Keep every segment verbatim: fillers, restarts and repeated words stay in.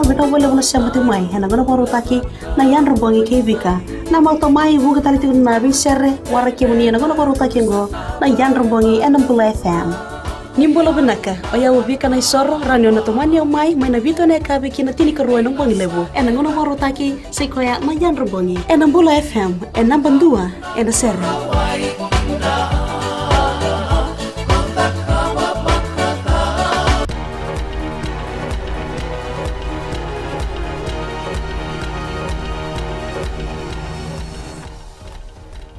Vinaka vakalevu na sema tiko mai ena gauna vakarautaki na Yadra Bogi kei Vika. Na mautau mai vuqa tale tiko na veisere, waraki kemuni ena gauna vakarautaki oqo na Yadra Bogi ena Bula F M. Ni bula vinaka, o yau o Vika Naisoro, rawa ni o na tomani au mai, mai na vitu ena yakavi ki na tinikarua ena bogi levu. Ena gauna vakarautaki, sa i koya na Yadra Bogi. Ena Bula F M, e naba dua ena sere.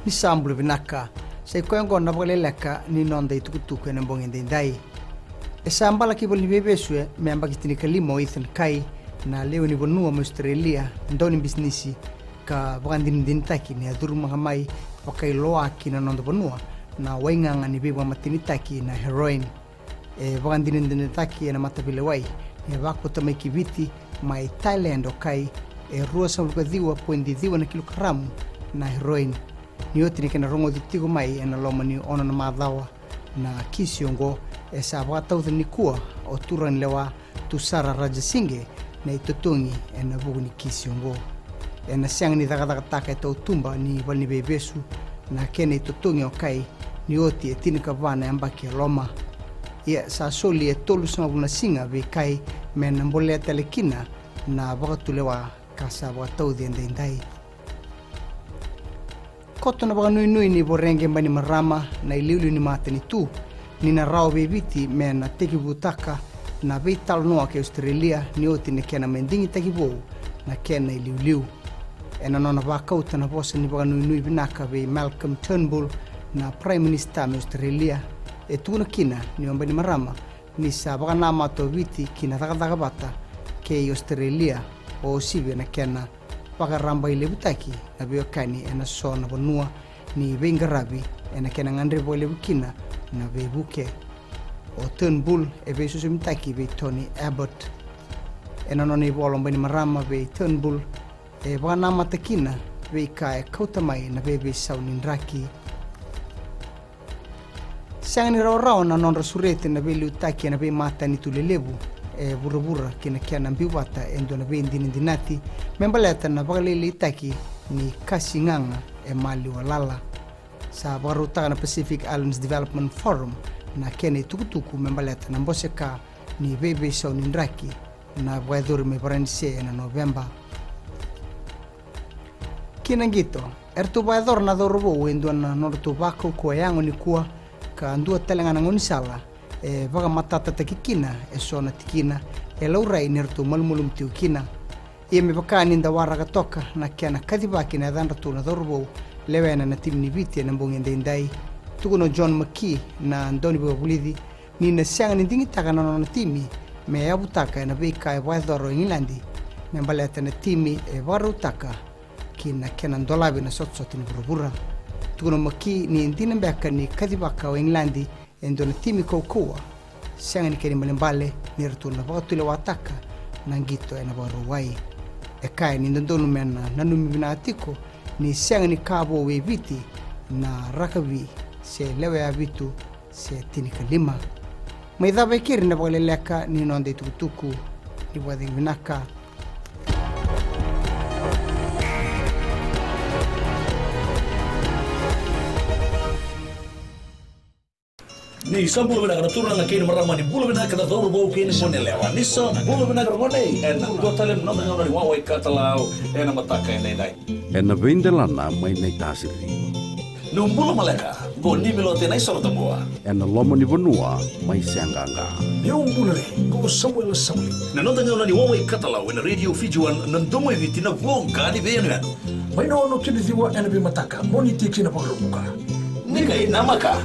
Ni sa bula vinaka, sa i koya oqo na vakaleleka ni noda itukutuku ena bogi edaidai. E sa bala ki valeniveivesu e me yabaki tinikalima o Ethan Kai, na lewe ni vanua mai Australia, dau ni bisinisi, ka vakadinadinataki ni a curumaka mai vakailoa ki na noda vanua na waigaga ni veivakamatenitaki na heroin. E vakadinadinataki ena mataveilewai ni a vakauta mai ki Viti mai Thailand o Kai e ruasagavulu ka ciwa poidi ciwa na kilokaramu na heroin. Ni oti na kena rogoci tiko mai ena loma ni ono na macawa na kisi oqo, e sa vakatauca nikua o turaganilewa Tusara Rajasinge na itotogi ena vuku ni kisi oqo. Ena sega ni cakacakataka e tautuba ni valeniveivesu na kena itotogi o Kai, ni oti e tinikava na yabaki e loma. Ia sa soli e tolusagavulu na siga vei Kai me na bolea tale kina na vakatulewa ka sa vakatauci edaidai. Koto na vakanuinui ni Voreqe Bainimarama na iliuliu ni matanitu ni na rawa vei Viti me na tekivutaka na veitalanoa kei Australia, ni oti na kena mai digitaki vou na kena iliuliu. Ena nona vakauta na vosa ni vakanuinui vinaka vei Malcolm Turnbull, na Prime Minister mai Australia, e tukuna kina ni o Bainimarama ni sa vakanamata o Viti ki na cakacaka vata kei Australia, o sivi ena kena vakarabailevutaki na veiwekani ena so na vanua ni veiqaravi ena kena gadrevi vakalevu kina na veivuke. O Turnbull e veisosomitaki vei Tony Abbott. Ena nona ivola o Bainimarama vei Turnbull, e vakanamata kina veika e kauta mai na veiveisau ni draki. Sega ni rawarawa na nodra sureti na veiliutaki ena veimatanitu lelevu e vuravura ki na kena biu vata e dua na veidinadinati me baleta na vakalailaitaki ni kasi gaga e maliwa lala. Sa vakarautaka na Pacific Islands Development Forum na kena itukutuku me baleta na bose ka ni veiveisau ni draki na vakayacori mai Varanise ena Noveba. Ki na qito, eratou vakayacora na cauravou e dua na nodratou vakaukauwa yago nikua, ka dua tale ga na gaunisala e vakamatatataki kina e so na tikina e laurai ni ratou malumalumu tiko kina. Ia me vaka ni da waraka toka na kena kacivaki na yacadratou na cauravou lewena na timi ni Viti ena bogi edaidai, tukuna o John McKee na daunivakavulici ni na sega ni digitaka na nona timi me yavutaka ena veika e vakayacora o Igiladi me baleta na timi e vakarautaka ki na kena dolavi na sotasota ni vuravura. Tukuna o McKee ni dina beka ni kacivaka o Igiladi e dua na timi kaukauwa, sega ni kena ibalebale ni ratou na vakatulewataka na qito ena Vakarauwai. E kaya ni dodonu me na nanumi vinaka tiko ni sega ni ka vou e Viti na rakavi se lewe vitu se tinikalima. Mai cava e keri na vakaleleka ni noda itukutuku. Ni vakacegu vinaka. Ni sa bula vinaka na turaga kei na marama, ni bula vinaka na cauravou kei na goneyalewa. Ni sa bula vinaka na gone, ena dua tale na noda gauna ni wawa i katalau ena mataka edaidai. Ena veidelana mai Naitasiri. Niu bula maleka, qo Nimilote Naisorotabua. Ena loma ni vanua mai Seaqaqa. Niu bula re, qo Samuela Sauli. Na noda gauna ni wawa i katalau ena Radio Fiji One, na domo i Viti, na voqa ni veiyanuyanu. Mai na ono ki na ciwa ena veimataka, Moniti ki na Vakaraubuka. Ni qai namaka.